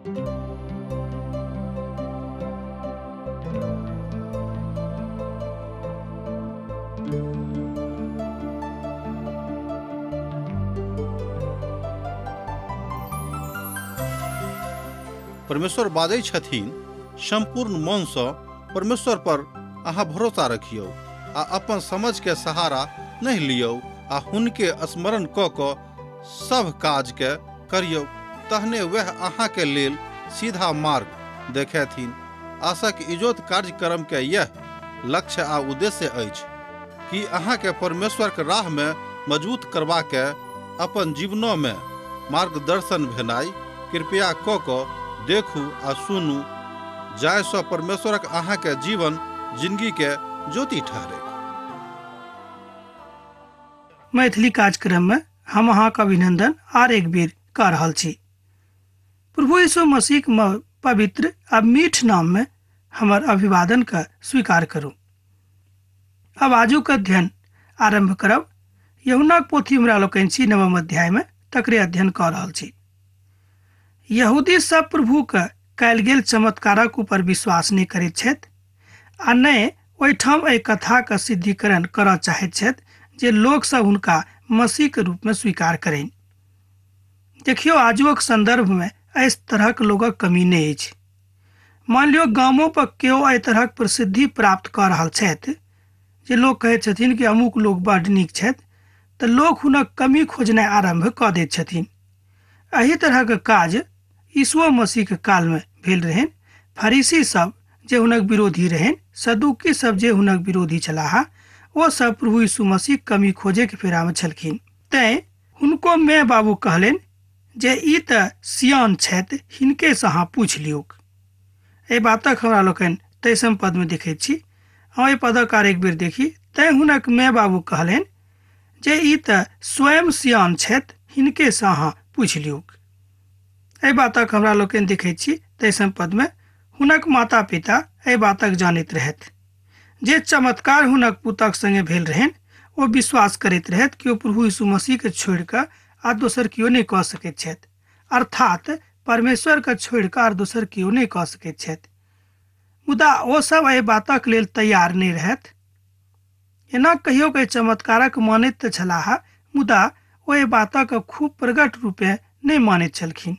परमेश्वर बाजै छथिन, सम्पूर्ण मनसँ परमेश्वर पर अहाँ भरोसा रखियौ आ अपन समझ के सहारा नहीं लियौ आ हुनके स्मरण कऽ कऽ सब काज के करियौ, तहने वह अहाँ के लेल सीधा मार्ग देखेथिन। आशाक इजोत कार्यक्रम के यह लक्ष्य आ उद्देश्य अछि कि अहाँ के परमेश्वर के राह में मजबूत करबा के अपन जीवनों में मार्गदर्शन भेनाइ। कृपया कऽ कऽ देखू आ सुनू, जाहिसँ परमेश्वरक अहाँ के जीवन जिंदगी के ज्योति ठहरे। मैथिली कार्यक्रम में हम अहाँके अभिनंदन आर एक बेर कऽ रहल छी। प्रभु यीशु मसीह पवित्र आ मीठ नाम में हमर अभिवादन के स्वीकार करू। अब आजुक अध्ययन आरंभ करब। यूहन्नाक पोथी हमरा लोकनि छी नवम अध्याय में तकरे अध्ययन कऽ रहल छी। यहूदी सब प्रभु के कयल गेल चमत्कारक ऊपर विश्वास नहि करैत छथि आ नहि ओहिठाम एहि कथाके सिद्धिकरण करऽ चाहैत छथि जे लोक सब हुनका मसीह के रूप में स्वीकार करनि। देखियौ, आजुक संदर्भ में एहि तरहक लोगक कमी नहि अछि। मान लियौ गामो पर केओ एहि तरहक प्रसिद्धि प्राप्त कऽ रहल छथि जे लोक कहैत छथिन कि अमुक लोक बड्ड नीक छथि, तऽ लोक हुनक कमी खोजनाइ आरम्भ कऽ दैत छथिन। एहि तरहक काज यीशु मसीह के काल में भेल रहनि। फरीसी सब जे हुनक विरोधी रहनि, सदुकी सब जे हुनक विरोधी छलाह, ओ सब प्रभु यीशु मसीह कमी खोजे के फेरा में छलखिन। तैं हुनको my बाबू कहलनि जे ई तऽ सियान छथि, हिनके से अहाँ पूछि लियौक। एहि बातक हमरा लोकनि तेइसम पद में देखैत छी। हम एहि पदक आर एक बेर देखी। तैं हुनक my बाबू कहलनि जे ई तऽ स्वयं सियान छथि, हिनके से अहाँ पूछि लियौक। एहि बातक हमरा लोकनि देखैत छी तेइसम पद में हुनक माता पिता एहि बातक जानैत रहथि। जे चमत्कार हुनक पुतक संगे भेल रहनि ओ विश्वास करैत रहथि कि ओ प्रभु यीशु मसीह के छोड़ि कऽ आ दोसर केओ नहि कऽ सकैत छथि, अर्थात परमेश्वर के छोड़ि कऽ आर दोसर केओ नहि कऽ सकैत छथि। मुदा ओ सब एहि बातक लेल तैयार नहि रहथि। एना कहियो के चमत्कारक मानैत तऽ छलाह, मुदा ओ एहि बातक खूब प्रगट रूपे नहि मानैत छलखिन,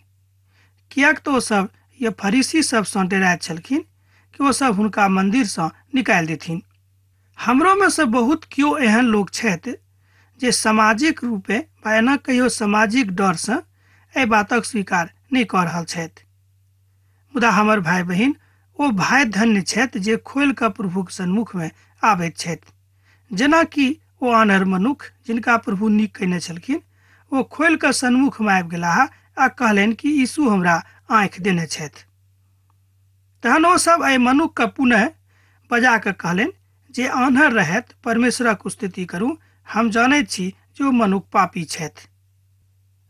किएक तऽ ओ सब ये फरीसी सबसँ डराइत छलखिन कि ओ सब हुनका मंदिरसँ निकालि देथिन। हमरो में से बहुत केओ एहन लोक छथि जे सामाजिक रूपे वा एना कहियो सामाजिक डरसँ एहि बातक स्वीकार नहि कऽ रहल छथि। मुदा हमर भाय बहिन, ओ भाय धन्य छथि जे खोलि कऽ प्रभुक सन्मुख में आबैत छथि। जेनाकि ओ आन्हर मनुख जिनका प्रभु नीक कयने छलखिन, ओ खोलि कऽ सन्मुख में आबि गेलाह आ कहलनि कि यीशु हमरा आँखि देने छथि। तहन ओ सब एहि मनुख के पुनः बजा कऽ कहलनि जे आन्हर रहैत परमेश्वरक स्तुति करू, हम जानैत छी जे ओ मनुख पापी छथि।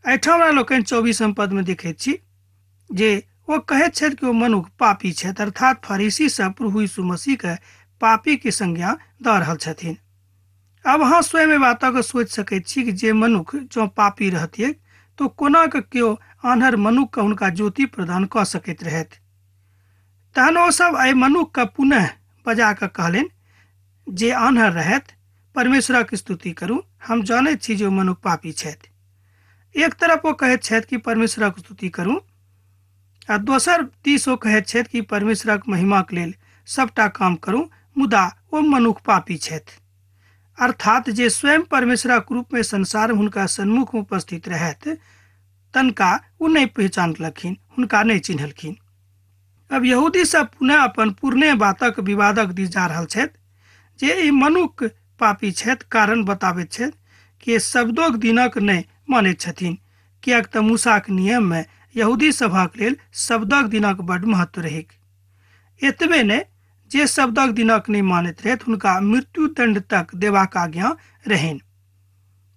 एहिठाम हमरा लोकनि 24 पद में देखैत छी जे ओ कहैत छथि कि ओ मनुख पापी छथि, अर्थात फरीसी सब प्रभु यीशु मसीह के पापी के संज्ञा दऽ रहल छथिन। अब अहाँ स्वयं बातक सोचि सकैत छी कि जे मनुख जँ पापी रहतियै तो कोना के केओ आन्हर मनुख के हुनका ज्योति प्रदान कऽ सकैत रहथि। तहन ओ सब एहि मनुख के पुनः बजा कऽ कहलनि जे आन्हर रहैत परमेश्वरक स्तुति करू, हम जानैत छी जे ओ मनुख पापी छथि। एक तरफ ओ कहैत छथि कि परमेश्वरक स्तुति करू आ दोसर दिस ओ कहैत छथि कि परमेश्वरक महिमाक लेल सबटा काम करू, मुदा ओ मनुख पापी छथि, अर्थात जे स्वयं परमेश्वरक रूप में संसार हुनका सन्मुख उपस्थित रहैत तनका ओ नहि पहचानलखिन, हुनका नहि चिन्हलखिन। अब यहूदी सब पुनः अपन पुरने बातक विवादक दिस जा रहल छथि जे ई मनुख पापी छथि, कारण बताबैत छथि कि शब्दोक दिनक नहि मानैत छथिन, किएक तऽ मूसाक नियम में यहूदी सभक लेल शब्दक दिनक बड महत्व रहैक। एतबे नहि, जे शब्दक दिनक नहि मानैत रहथि हुनका मृत्युदंड तक देबाक आज्ञा रहनि।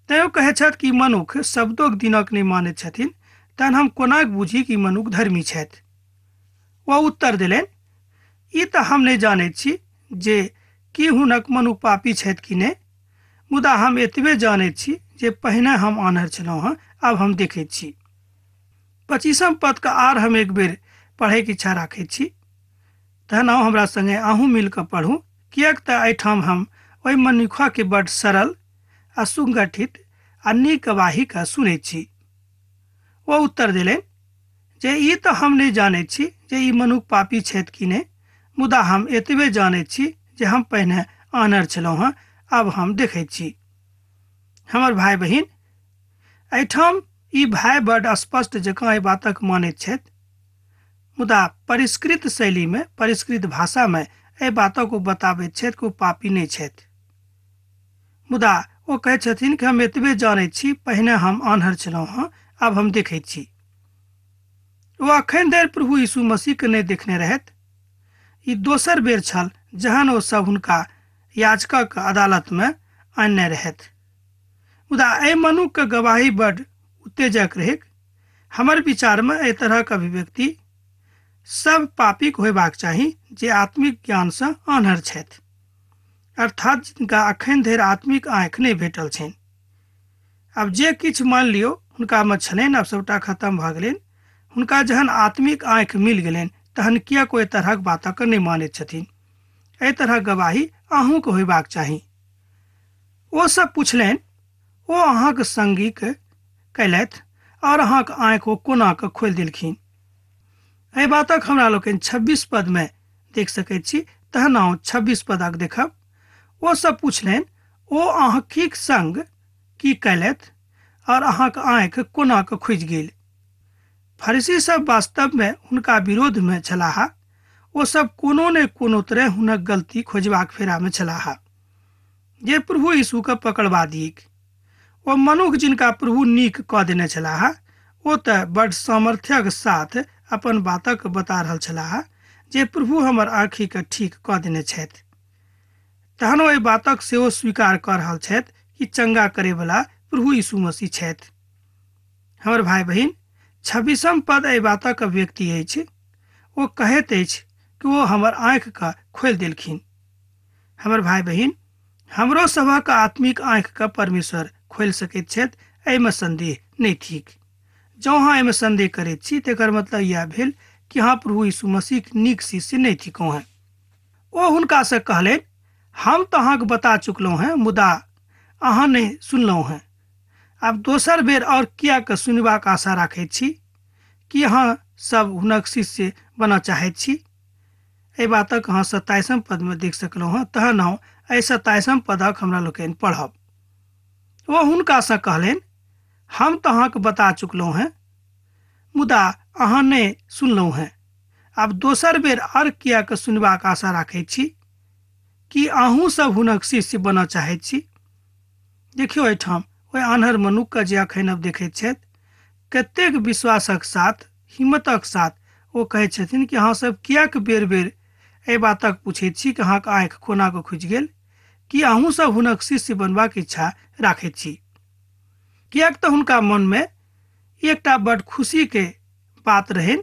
तैं ओ कहैत छथि कि मनुख शब्दोक दिनक नहि मानैत छथिन, तहन हम कोना बुझी कि मनुख धर्मी छथि। ओ उत्तर देलनि, ई तऽ हम नहि जानैत छी जे कि हुनक मनुख पापी छथि कि नहि, मुदा हम एतबे जानैत छी जे पहिने हम आन्हर छलहुँ हँ, आब हम देखैत छी। 25 पद के आर हम एक बेर पढ़ैके इच्छा राखै छी, तहन आउ हमरा संगे अहूँ मिल कऽ पढ़ू, किएक तऽ एहिठाम हम ओहि मनुखके बड्ड सरल आ सुगठित आ नीक गवाहीके सुनै छी। ओ उत्तर देलनि जे ई तऽ हम नहि जानैत छी जे ई मनुख पापी छथि कि नहि, मुदा हम एतबे जानैत छी जे हम पहिने आन्हर छलहुँ हँ, आब हम देखैत छी। हमर भाय बहिन, एहिठाम ई भाय बड्ड स्पष्ट जकाँ एहि बातक मानैत छथि, मुदा परिष्कृत शैलीमे, परिष्कृत भाषामे एहि बातक ओ बताबैत छथि कि ओ पापी नहि छथि। मुदा ओ कहै छथिन कि हम एतबे जानैत छी, पहिने हम आन्हर छलहुँ हँ, आब हम देखैत छी। ओ अखन धरि प्रभु यीशु मसीहके नहि देखने रहथि। ई दोसर बेर छल जहन ओ सब हुनका याचकक अदालतमे आनने रहथि। मुदा एहि मनुखके गवाही बड्ड उत्तेजक रहैक। हमर विचारमे एहि तरहक अभिव्यक्ति सब पापीक होयबाक चाही जे आत्मिक ज्ञानसँ आन्हर छथि, अर्थात जिनका अखन धरि आत्मिक आँखि नहि भेटल छनि। आब जे किछु मान लियौ हुनकामे छलनि, आब सबटा खतम भऽ गेलनि। हुनका जहन आत्मिक आँखि मिल गेलनि तहन किएक ओहि तरहक बातक नहि मानैत छथिन? एहि तरहक गवाही अहूँके होयबाक चाही। ओ सब पुछलनि, ओ अहाँके संगीके कयलथि और अहाँके आँखि ओ कोना कऽ खोलि देलखिन? एहि बातक हमरा लोकनि 26 पदमे देख सकैत छी। तहन अहाँ 26 पदक देखब। ओ सब पुछलनि, ओ आँखिक संग की कयलथि और अहाँके आँखि कोना कऽ खुजि गेल? फरीसी सब वास्तवमे हुनका विरोधमे छलाह। ओ सब कोनो ने कोनो तरह हुनक गलती खोजबाक फेरामे छलाह जे प्रभु यीशुके पकड़बा दिक। ओ मनुख जिनका प्रभु नीक कऽ देने छलाह, ओ तऽ बड्ड सामर्थ्यक साथ अपन बातक बता रहल छलाह जे प्रभु हमर आँखिके ठीक कऽ देने छथि। तहन ओ एहि बातक सेहो स्वीकार कऽ रहल छथि कि चंगा करैवला प्रभु यीशु मसीह छथि। हमर भाय बहिन, 26 पद एहि बातक अभिव्यक्ति अछि। ओ कहैत अछि कि ओ हमर आँखिके खोलि देलखिन। हमर भाय बहिन, हमरो सभक आत्मिक आँखिके परमेश्वर खोलि सकैत छथि, एहिमे संदेह नहि थिक। जँ अहाँ एहिमे संदेह करैत छी तकर मतलब इएह भेल कि अहाँ प्रभु यीशु मसीहक नीक शिष्य नहि थिकहुँ हेँ। ओ हुनकासँ कहलनि, हम तऽ अहाँके बता चुकलहुँ हेँ, मुदा अहाँ नहि सुनलहुँ हेँ। आब दोसर बेर और किएक सुनबाक आशा राखैत छी? कि अहाँ सब हुनक शिष्य बनऽ चाहैत छी? एहि बातक अहाँ 27 पदमे देख सकलहुँ हेँ। तहन हम एहि 27 पदक हमरा लोकनि पढ़ब। ओ हुनकासँ कहलनि, हम तऽ अहाँके बता चुकलहुँ हेँ, मुदा अहाँ नहि सुनलहुँ हेँ। आब दोसर बेर और किएक सुनबाक आशा राखैत छी? कि अहूँ सब हुनक शिष्य बनऽ चाहैत छी? देखियौ, एहिठाम ओहि आन्हर मनुखके जे अखन अब देखैत छथि, कतेक विश्वासक साथ, हिम्मतक साथ ओ कहै छथिन कि अहाँ सब किएक बेर बेर एहि बातक पूछैत छी कि अहाँके आँखि कोना कऽ खुजि गेल? कि अहूँ सब हुनक शिष्य बनबाक इच्छा राखैत छी? किएक तऽ हुनका मनमे एकटा बड्ड खुशीके बात रहनि।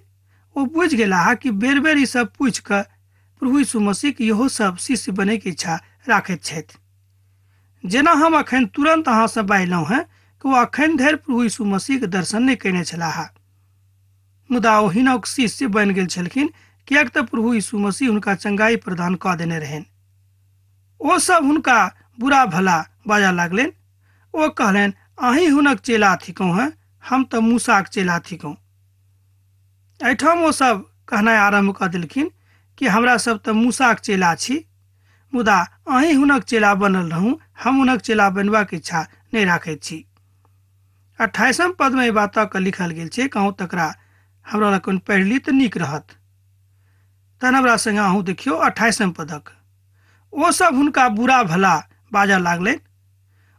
ओ बुझि गेलाह कि बेर बेर ई सब पूछि कऽ प्रभु यीशु मसीहके इहो सब शिष्य बनैके इच्छा राखैत छथि। जेना हम अखन तुरंत अहाँसँ बाजलहुँ हेँ कि ओ अखन धरि प्रभु यीशु मसीहके दर्शन नहि कयने छलाह, मुदा ओ हिनक शिष्य बनि गेल छलखिन, किएक तऽ प्रभु यीशु मसीह हुनका चंगाई प्रदान कऽ देने रहनि। ओ सब हुनका बुरा भला बाजऽ लागलनि। ओ कहलनि, अहीं हुनक चेला थिकहुँ हेँ, हम तऽ मूसाक चेला थिकहुँ। एहिठाम ओ सब कहनाइ आरम्भ कऽ देलखिन कि हमरा सब तऽ मूसाक चेला छी, मुदा अहीं हुनक चेला बनल रहूँ, हम हुनक चेला बनबाक इच्छा नहि राखैत छी। 28 पदमे एहि बातक लिखल गेल छै, कहूँ तकरा हमरा लोकनि पढ़ि ली तऽ नीक रहत। तहन हमरा संगे अहूँ देखियौ 28 पदक। ओ सब हुनका बुरा भला बाजऽ लागलनि।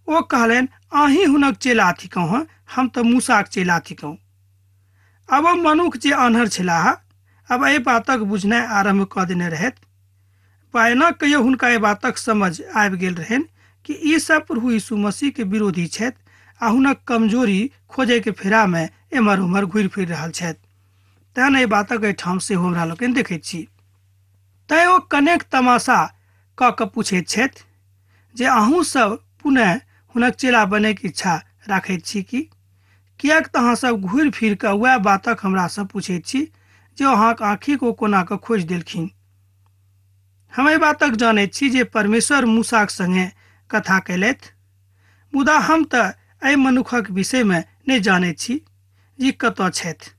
ओ कहलनि, अहीं हुनक चेला थिकहुँ हेँ, हम तऽ मूसाक चेला थिकहुँ। आब ओ मनुख जे आन्हर छलाह, आब एहि बातक बुझनाइ आरम्भ कऽ देने रहथि। पायना कहियो हुनका एहि बातक समझ आबि गेल रहनि कि ई सब प्रभु यीशु मसीह के विरोधी छथि आ हुनक कमजोरी खोजैके फेरामे एम्हर ओम्हर घुरि फिर रहल छथि। तहन एहि बातक एहिठाम सेहो हमरा लोकनि देखैत छी। तैँ ओ कनेक तमाशा कऽ कऽ पूछैत छथि जे अहूँ सब पुनः हुनक चेला बनैके इच्छा राखैत छी कि? किएक तऽ अहाँ सब घुरि फिर कऽ वएह बातक हमरासँ पूछैत छी जे अहाँक आँखिक ओ कोना कऽ खोजि देलखिन। हम एहि बातक जानैत छी जे परमेश्वर मूसाक संगे कथा कयलथि, मुदा हम तऽ एहि मनुखक विषयमे नहि जानैत छी जे कतऽ छथि।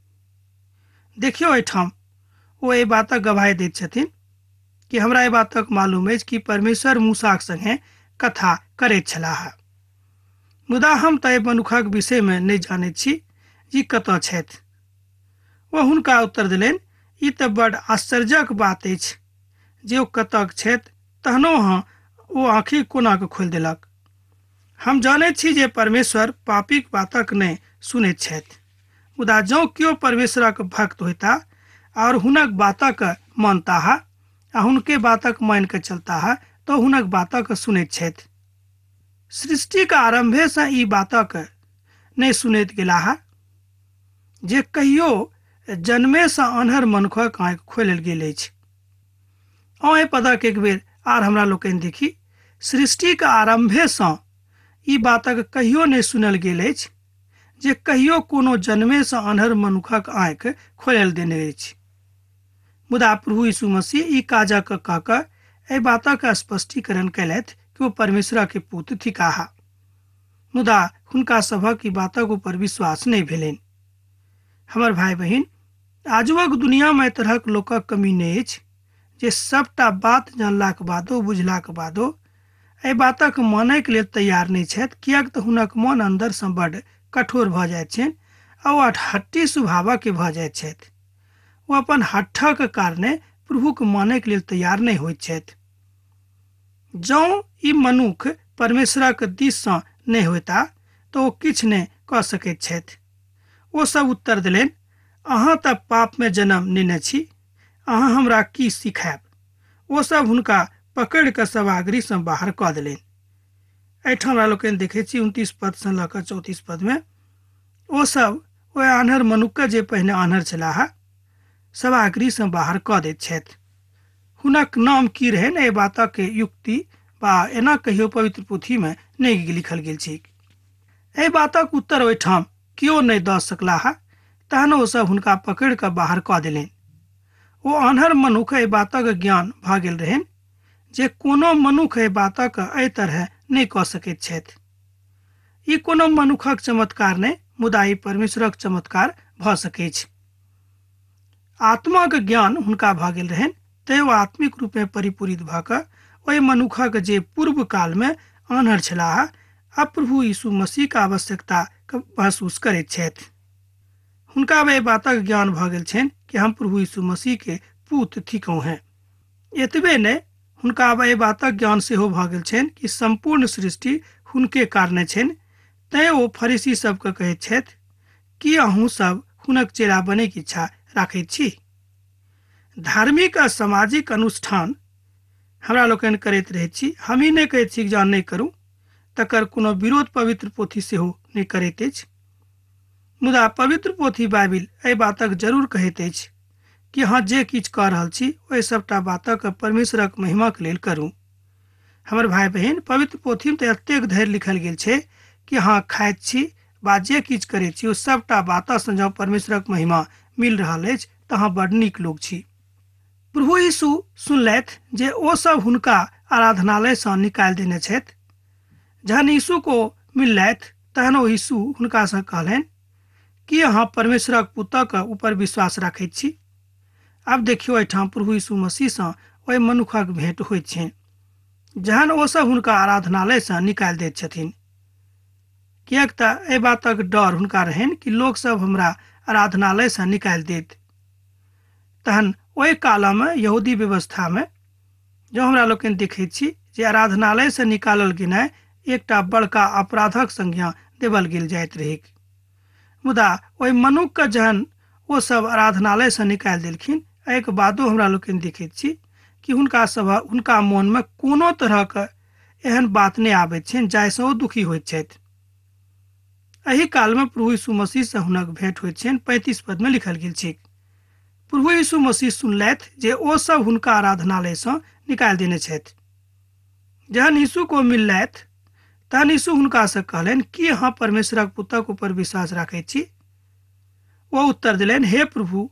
देखियौ, एहिठाम ओ एहि बातक गवाही दैत छथिन कि हमरा एहि बातक मालूम अछि कि परमेश्वर मूसाक संगे कथा करैत छलाह, मुदा हम तऽ एहि मनुखक विषयमे नहि जानैत छी जे कतऽ छथि। ओ हुनका उत्तर देलनि, ई तऽ बड आश्चर्यक बात अछि जे ओ कतऽ छथि, तहनो अहाँ ओ आँखि कोना कऽ खोलि देलक। हम जानैत छी जे परमेश्वर पापीक बातक नहि सुनैत छथि, मुदा जँ केओ परमेश्वरक भक्त होता और हुनक बातक मानताह आ हुनके बातक मानि कऽ चलताह तऽ हुनक बातक सुनैत छथि। सृष्टिक आरम्भेसँ ई बातक नहि सुनैत गेलाह जे कहियो जन्मेसँ अन्हर मनुखक आँखि खोलल गेल अछि। एहि पदक एक बेर आर हमरा लोकनि देखी। सृष्टिक आरम्भेसँ ई बातक कहियो नहि सुनल गेल अछि जे कहियो कोनो जन्मेसँ अन्हर मनुखक आँखि खोलल देने अछि, मुदा प्रभु यीशु मसीह ई काजक कऽ कऽ एहि बातक स्पष्टीकरण कयलथि कि ओ परमेश्वरक पुत्र थिकाह। मुदा हुनका सभक ई बातक ऊपर विश्वास नहि भेलनि। हमर भाय बहिन, आजुक दुनियामे एहि तरहक लोकक कमी नहि अछि जे सबटा बात जानलाक बादो बुझलाक बादो एहि बातक मानैके लेल तैयार नहि छथि, किएक तऽ हुनक मन अन्दरसँ बड्ड कठोर भऽ जाइत छनि आ ओ हट्टी स्वभावके भऽ जाइत छथि। ओ अपन हठक कारणे प्रभुके मानैके लेल तैयार नहि होइत छथि। जँ ई मनुख परमेश्वरक दिससँ नहि होता तऽ ओ किछु नहि कऽ सकैत छथि। ओ सब उत्तर देलनि, अहाँ तऽ पापमे जन्म नेने छी, अहाँ हमरा की सिखायब। ओ सब हुनका पकड़ि कऽ सभागृहसँ बाहर कऽ देलनि। एहिठाम हमरा लोकनि देखै छी 29 पदसँ लऽ कऽ 34 पदमे ओ सब ओहि आन्हर मनुखके जे पहिने आन्हर छलाह सभागृहसँ बाहर कऽ दैत छथि। हुनक नाम की रहनि एहि बातक युक्ति वा एना कहियो पवित्र पोथीमे नहि लिखल गेल छै। एहि बातक उत्तर ओहिठाम केओ नहि दऽ सकलाह, तहन ओ सब हुनका पकड़ि कऽ बाहर कऽ देलनि। ओ आन्हर मनुख एहि बातक ज्ञान भऽ गेल रहनि जे कोनो मनुख एहि बातक एहि तरह नहि कऽ सकैत छथि। ई कोनो मनुखक चमत्कार नहि, मुदा ई परमेश्वरक चमत्कार भऽ सकैछ। आत्माक ज्ञान हुनका भऽ गेल रहनि, तैं ओ आत्मिक रूपमे परिपूरित भऽ कऽ ओहि मनुखक जे पूर्व कालमे आन्हर छलाह आ प्रभु यीशु मसीहक आवश्यकता महसूस करैत छथि। हुनका एहि बातक ज्ञान भऽ गेल छनि कि हम प्रभु यीशु मसीह के पुत्र थिकहुँ हैं। एतबे नहि, हुनका आब एहि बातक ज्ञान सेहो भऽ गेल छनि कि सम्पूर्ण सृष्टि हुनके कारणे छनि। तैं ओ फरीसी सबके कहैत छथि कि अहूँ सब हुनक चेला बनैके इच्छा राखैत छी। धार्मिक आ सामाजिक अनुष्ठान हमरा लोकनि करैत रहैत छी। हम ई नहि कहैत छी जे अहाँ नहि करू, तकर कोनो विरोध पवित्र पोथी सेहो नहि करैत अछि, मुदा पवित्र पोथी बाइबिल एहि बातक जरूर कहैत अछि कि अहाँ जे किछु कऽ रहल छी ओहि सबटा बातक परमेश्वरक महिमाक लेल करू। हमर भाय बहिन, पवित्र पोथीमे तऽ एतेक धरि लिखल गेल छै कि अहाँ खाइत छी वा जे किछु करैत छी ओ सबटा बातसँ जँ परमेश्वरक महिमा मिल रहल अछि तऽ अहाँ बड़ नीक लोक छी। प्रभु यीशु सुनलथि जे ओ सब हुनका आराधनालयसँ निकालि देने छथि। जहन यीशु को मिललथि तहन ओ यीशु हुनकासँ कहलनि कि अहाँ परमेश्वरक पुत्रक ऊपर विश्वास राखैत छी। आब देखियौ, एहिठाम प्रभु यीशु मसीहसँ ओहि मनुखक भेंट होइत छनि जहन ओ सब हुनका आराधनालयसँ निकालि दैत छथिन, किएक तऽ एहि बातक डर हुनका रहनि कि लोकसभ हमरा आराधनालयसँ निकालि देत। तहन ओहि कालमे यहूदी व्यवस्थामे जो हमरा लोकनि देखैत छी जे आराधनालयसँ निकालल गेनाइ एकटा बड़का अपराधक संज्ञा देवल गेल जाइत रहैक, मुदा ओहि मनुखके जहन ओ सब आराधनालयसँ निकालि देलखिन एहिके बादो हमरा लोकनि देखैत छी कि हुनका मोनमे कोनो तरहक एहन बात नहि आबैत छनि जाहिसँ ओ दुखी होइत छथि। एहि कालमे प्रभु यीशु मसीहसँ हुनक भेंट होइत छनि। 35 पदमे लिखल गेल छै, प्रभु यीशु मसीह सुनलथि जे ओ सब हुनका आराधनालयसँ निकालि देने छथि। जहन यीशु को मिललथि तहन यीशु हुनकासँ कहलनि, की अहाँ परमेश्वरक पुतक ऊपर विश्वास राखैत छी? ओ उत्तर देलनि, हे प्रभु,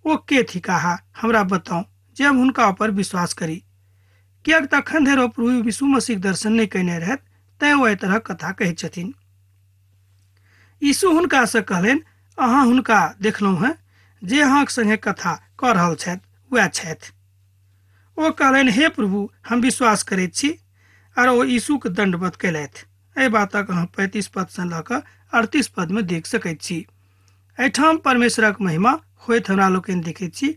ओ के थिकाहा, हमरा बताउ जे हम हुनका ऊपर विश्वास करी। किएक तखन धरि ओ प्रभु यीशु मसीहक दर्शन नहि कयने रहथि, तैँ ओ एहि तरहक कथा कहैत छथिन। यीशु हुनकासँ कहलनि, अहाँ हुनका देखलहुँ हेँ, जे अहाँक संगे कथा कऽ रहल छथि वएह छथि। ओ कहलनि, हे प्रभु, हम विश्वास करैत छी। आर ओ यीशुके दण्डवत कयलथि। एहि बातक अहाँ 35 पदसँ लऽ कऽ 38 पदमे देख सकैत छी। एहिठाम परमेश्वरक महिमा होइत हमरा लोकनि देखैत छी।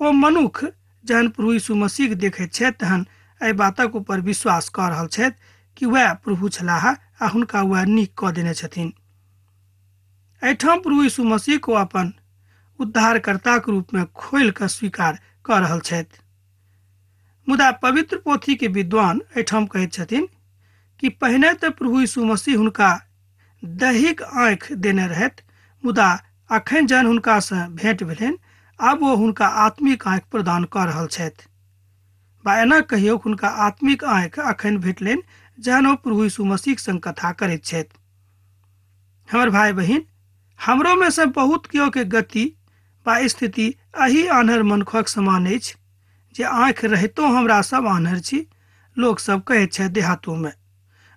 ओ मनुख जहन प्रभु यीशु मसीहके देखैत छथि तहन एहि बातक ऊपर विश्वास कऽ रहल छथि कि वएह प्रभु छलाह आ हुनका वएह नीक कऽ देने छथिन। एहिठाम प्रभु यीशु मसीह को अपन उद्धारकर्ताक रूपमे खोलि कऽ स्वीकार कऽ रहल छथि। मुदा पवित्र पोथी के विद्वान एहिठाम कहैत छथिन कि पहिने तऽ प्रभु यीशु मसीह हुनका दैहिक आँखि देने रहथि, मुदा अखन जहन हुनकासँ भेंट भेलनि आब ओ हुनका आत्मिक आँखि प्रदान कऽ रहल छथि। बा एना कहियौ, हुनका आत्मिक आँखि अखन भेटलनि जहन ओ प्रभु यीशु मसीहक संग कथा करैत छथि। हमर भाय बहिन, हमरो में से बहुत केओ के गति बा स्थिति एहि आन्हर मनुखक समान अछि, जे आँखि रहितो हमरा सब आन्हर छी। लोक सब कहैत छथि देहातो में,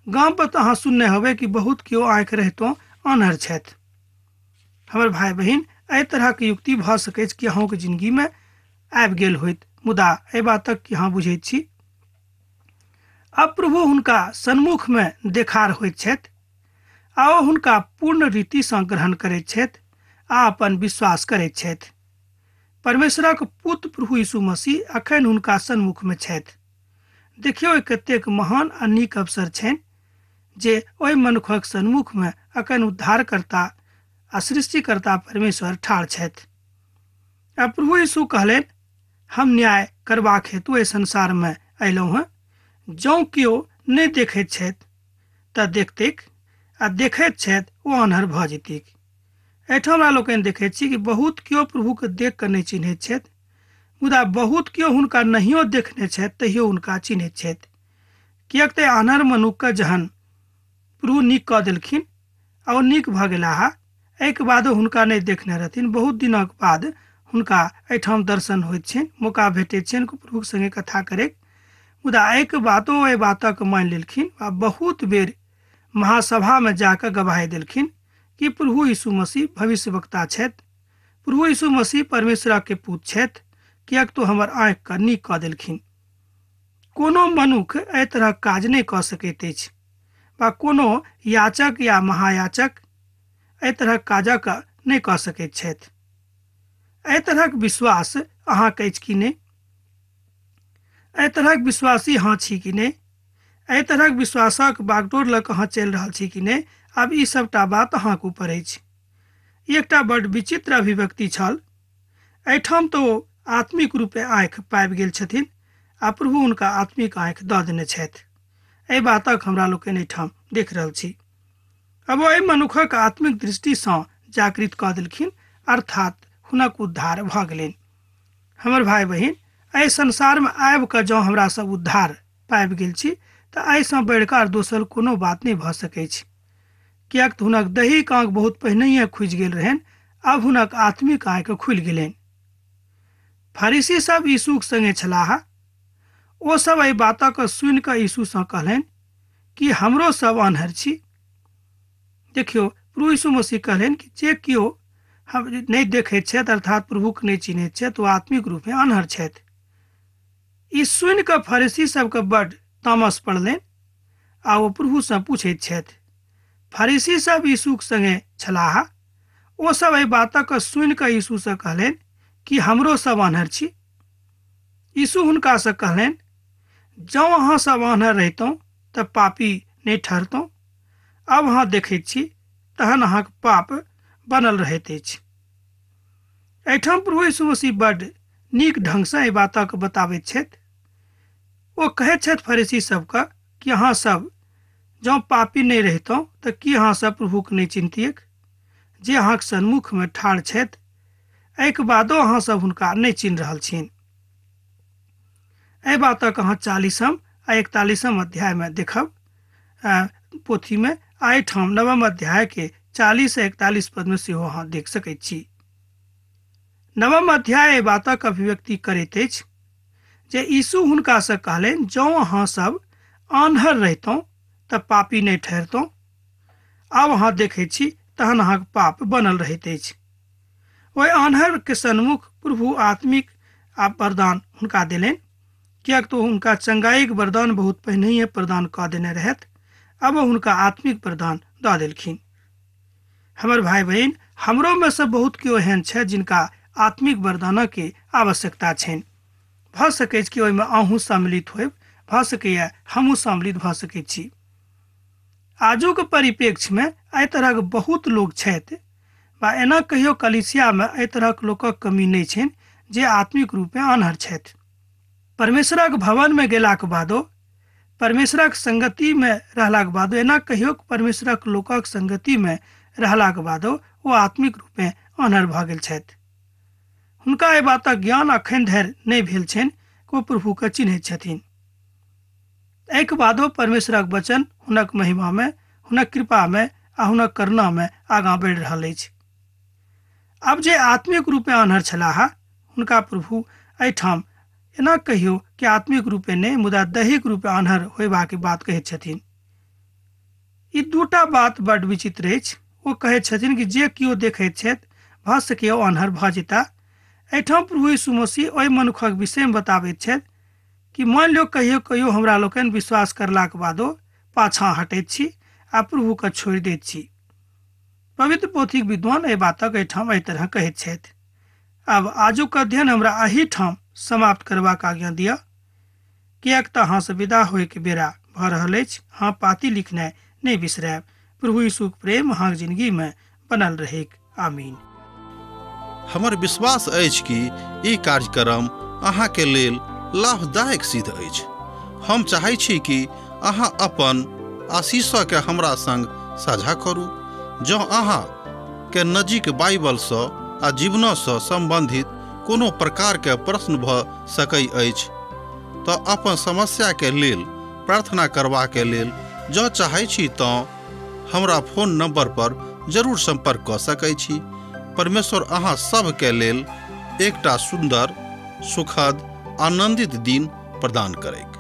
गाम पर तऽ अहाँ सुनने होबै कि बहुत केओ आँखि रहितो आन्हर छथि। हमर भाय बहिन, एहि तरहक युक्ति भऽ सकैछ कि अहूँके जिंदगी में आबि गेल होइत, मुदा एहि बातक कि अहाँ बुझैत छी? अब प्रभु हुनका सन्मुख में देखार होइत छथि आ ओ हुनका पूर्ण रीतिसँ ग्रहण करैत छथि आ अपन विश्वास करैत छथि। परमेश्वरक पुत्र प्रभु यीशु मसीह अखन हुनका सन्मुख में छथि। देखियौ, कतेक महान आ नीक अवसर छनि जे ओहि मनुखक सन्मुख में अखन उद्धारकर्ता आ सृष्टिकर्ता परमेश्वर ठाढ़ छथि। आ प्रभु यीशु कहलनि, हम न्याय करबाक हेतु एहि संसार में अयलहुँ हेँ। जौं केओ नहि देखैत छथि तऽ देखतैक, आ देखैत छथि ओ आन्हर भऽ जेतैक। एहिठाम हमरा लोकनि देखैत छी कि बहुत केओ प्रभुके देख कऽ नहि चिन्हैत छथि, मुदा बहुत केओ हुनका नहियो देखने छथि तैयो हुनका चिन्हैत छथि। किएक तऽ आन्हर मनुखके जहन प्रभु नीक कऽ देलखिन आ ओ नीक भऽ गेलाह, एहिके बादो हुनका नहि देखने रहथिन। बहुत दिनक बाद हुनका एहिठाम दर्शन होइत छनि, मौका भेटैत छनि प्रभुक संगे कथा करैक, मुदा एहिके बादो एहि बातक मानि लेलखिन आ बहुत बेर महासभामे जाकऽ गवाही देलखिन कि प्रभु यीशु मसीह भविष्यवक्ता छथि, प्रभु यीशु मसीह परमेश्वरके पुत्र छथि, किएक तो हमर आँखिके नीक कऽ देलखिन। कोनो मनुख एहि तरहक काज नहि कऽ सकैत अछि, वा कोनो याचक या महायाचक एहि तरहक काजक नहि कऽ सकैत छथि। एहि तरहक विश्वास अहाँके अछि कि नहि? एहि तरहक विश्वासी अहाँ छी कि नहि? एहि तरहक विश्वासक बागडोर लऽ कऽ अहाँ चलि रहल छी कि नहि? आब ई सबटा बात अहाँके ऊपर अछि। एकटा बड विचित्र अभिव्यक्ति छल। एहिठाम तऽ ओ आत्मिक रूपे आँखि पाबि गेल छथिन आ प्रभु हुनका आत्मिक आँखि दऽ देने छथि। एहि बातक हमरा लोकनि एहिठाम देख रहल छी। अब ओ एहि मनुखक आत्मिक दृष्टिसँ जागृत कऽ देलखिन, अर्थात हुनक उद्धार भऽ गेलनि। हमर भाय बहिन, एहि संसारमे आबि कऽ जँ हमरा सब उद्धार पाबि गेल छी तऽ एहिसँ बढ़िकऽ आर दोसर कोनो बात नहि भऽ सकैछ। किएक तऽ हुनक दैहिक आँखि बहुत पहिनहिए खुजि गेल रहनि, आब हुनक आत्मिक आँखि खुलि गेलनि। फरीसी सब यीशुक संगे छलाह। ओ सब एहि बातक सुनि कऽ यीशुसँ कहलनि कि हमरो सब आन्हर छी? देखियौ, प्रभु यीशु मसीह कहलनि कि जे केओ हम नहि देखैत छथि, अर्थात प्रभुके नहि चिन्हैत छथि, ओ आत्मिक रूपे आन्हर छथि। ई सुनि कऽ फरीसी सबके बड तामस पड़लनि आ ओ प्रभुसँ पूछैत छथि। फरीसी सब यीशुक संगे छलाह। ओ सब एहि बातक सुनि कऽ यीशुसँ कहलनि कि हमरो सब आन्हर छी? यीशु हुनकासँ कहलनि, जँ अहाँ सब आन्हर रहितहुँ तऽ पापी नहि ठहरतहुँ। आब अहाँ देखैत छी तहन अहाँके पाप बनल रहैत अछि। एहिठाम प्रभु यीशु मसीह बड नीक ढंगसँ एहि बातक बताबैत छथि। ओ कहैत छथि फरीसी सबके कि अहाँ सब जँ पापी नहि रहितहुँ तऽ की अहाँ सब प्रभुके नहि चिन्हतियैक, जे अहाँके सन्मुखमे ठाढ़ छथि? एहिके बादो अहाँ सब हुनका नहि चिन्ह रहल छिन। एहि बातक अहाँ 40 आ 41 अध्यायमे देखब। पोथीमे एहिठाम 9 अध्याय के 40 से 41 पद में सेहो अहाँ देख सकैत छी। 9 अध्याय एहि बातक अभिव्यक्ति करैत अछि जे यीशु हुनका से कहलनि, जँ अहाँ सब आन्हर रहितहुँ तऽ पापी नहि ठहरतहुँ। आब अहाँ देखै छी तहन अहाँके पाप बनल रहैत अछि। ओहि आन्हर के सन्मुख प्रभु आत्मिक आ वरदान हुनका देलनि, किएक तऽ हुनका चंगाईक वरदान बहुत पहिनहिए प्रदान कऽ देने रहथि। अब हुनका आत्मिक वरदान दऽ देलखिन। हमर भाई बहिन, हमरो में से बहुत केओ एहन छै जिनका आत्मिक वरदानक के आवश्यकता छनि। भऽ सकैत कि ओहिमे अहूँ सम्मिलित होयब, भऽ सकैए हमहूँ सम्मिलित भऽ सकैत छी। आजुक परिप्रेक्ष्यमे एहि तरहक बहुत लोक छथि, बा एना कहियो कलीसियामे एहि तरहक लोकक कमी नहि छनि जे आत्मिक रूपे आन्हर छथि। परमेश्वरक भवनमे गेलाक बादो, परमेश्वरक संगतिमे रहलाक बादो, एना कहियो परमेश्वरक लोकक संगतिमे रहलाक बादो ओ आत्मिक रूपे आन्हर भऽ गेल छथि। हुनका एहि बातक ज्ञान अखन धरि नहि भेल छनि कि ओ प्रभुके चिन्हैत छथिन। एहिके बादो परमेश्वरक वचन हुनक महिमामे, हुनक कृपामे आ हुनक करुणामे आगाँ बढ़ि रहल अछि। आब जे आत्मिक रूपे आन्हर छलाह हुनका प्रभु एहिठाम एना कहियो कि आत्मिक रूपे नहि मुदा दैहिक रूपे आन्हर होयबाक बात कहैत छथिन। ई दूटा बात बड विचित्र अछि। ओ कहैत छथिन कि जे केओ देखैत छथि भऽ सकैए ओ आन्हर भऽ जेता। एहिठाम प्रभु यीशु मसीह ओहि मनुखक विषयमे बताबैत छथि कि मान लियौ कहियो कहियो हमरा लोकनि विश्वास करलाक बादो पाछाँ हटैत छी आ प्रभुके छोड़ि दैत छी। पवित्र पोथीक विद्वान एहि बातक एहिठाम एहि तरह कहैत छथि। आब आजुक अध्ययन हमरा एहिठाम समाप्त करबाक आज्ञा दिअ, किएक तऽ अहाँसँ विदा होइके बेरा भऽ रहल अछि। अहाँ पाती लिखनाइ नहि बिसरायब। प्रभु यीशुक प्रेम अहाँक जिंदगीमे बनल रहैक। आमीन। हमर विश्वास अछि कि ई कार्यक्रम अहाँके लेल लाभदायक सिद्ध अछि। हम चाहै छी कि अहाँ अपन आशीषके हमरा संग साझा करू। जँ अहाँ के नजीक बाइबलसँ आ जीवनसँ संबंधित कोनो प्रकारके प्रश्न भऽ सकै अछि तऽ अपन समस्याके लेल प्रार्थना करबाके लेल जँ चाहै छी तऽ हमरा फोन नंबर पर जरूर संपर्क कऽ सकै छी। परमेश्वर अहाँ सबके लेल एकटा सुंदर, सुखद, आनंदित दिन प्रदान करैक।